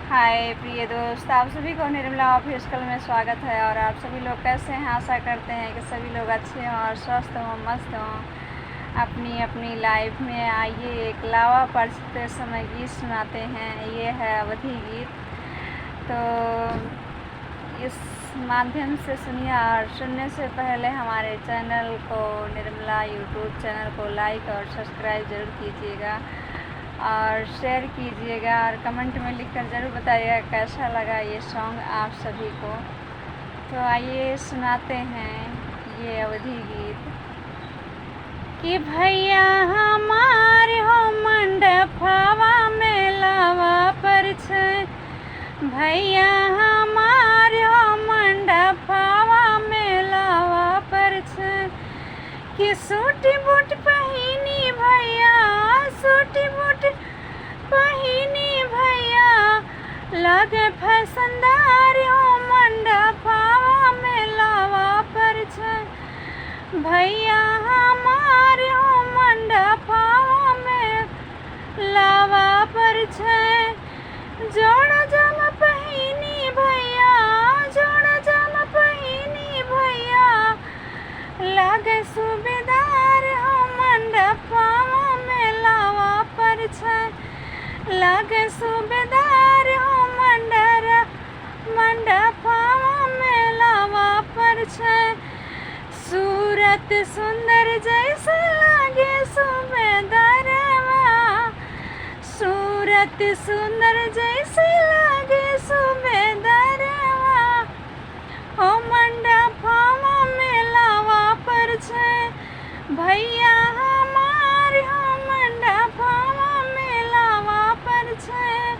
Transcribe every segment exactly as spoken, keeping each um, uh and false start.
हाय प्रिय दोस्त, आप सभी को निर्मला ऑफिशियल में स्वागत है। और आप सभी लोग कैसे हैं? आशा करते हैं कि सभी लोग अच्छे हों और स्वस्थ हों, मस्त हों अपनी अपनी लाइफ में। आइए, एक लावा परिछय समय गीत सुनाते हैं। ये है अवधी गीत। तो इस माध्यम से सुनिए और सुनने से पहले हमारे चैनल को, निर्मला यूट्यूब चैनल को लाइक और सब्सक्राइब ज़रूर कीजिएगा और शेयर कीजिएगा और कमेंट में लिखकर ज़रूर बताइएगा कैसा लगा ये सॉन्ग आप सभी को। तो आइए, सुनाते हैं ये अवधी गीत। कि भैया हमार हो मंडफवा में लावा परिछय, भैया हमार हो मंडफवा में लावा परिछय। कि सूट बूट पहिनी भैया, सूट बूट पहिनी भैया, लागे फैशनदार हो मंडफवा में लावा परिछय। भैया हमार हो मंडफवा में लावा परिछय। जोड़ा जामा पहिनी भैया, जोड़ा जामा पहिनी भैया, लागे सूबेदार हो मंडफवा में लावा परिछय। लागे सूबेदार हो मंडरा, मंडफवा में लावा परिछय। सूरत सुंदर जैसे लागे सूबेदारवा, सूरत सुंदर जैसे लागे सूबेदारवा। हो मंडफवा में लावा परिछय, भैया हमार हो मंडफवा में लावा परिछय।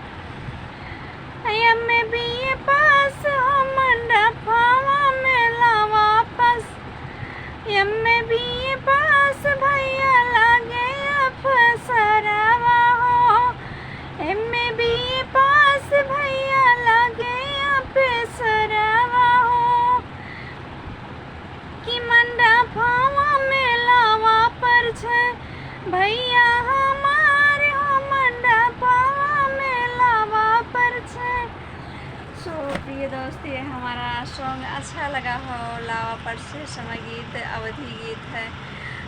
एम ए बी ए पास हो मंडफवा में लावा परिछय, एम ए बी ए पास भैया लागे अफसरवा हो, एम ए बी ए पास भैया लागे अफसरवा हो। कि मंडफवा में लावा परिछय, भैया हमार हो मंडफवा में लावा परिछय। सो प्रिय दोस्त, ये हमारा सॉन्ग अच्छा लगा हो, लावा परिछय समय गीत अवधी गीत है,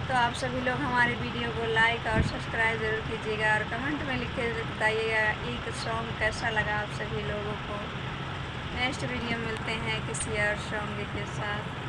तो आप सभी लोग हमारे वीडियो को लाइक और सब्सक्राइब ज़रूर कीजिएगा और कमेंट में लिख के बताइएगा ये सॉन्ग कैसा लगा आप सभी लोगों को। नेक्स्ट वीडियो मिलते हैं किसी और सॉन्ग के साथ।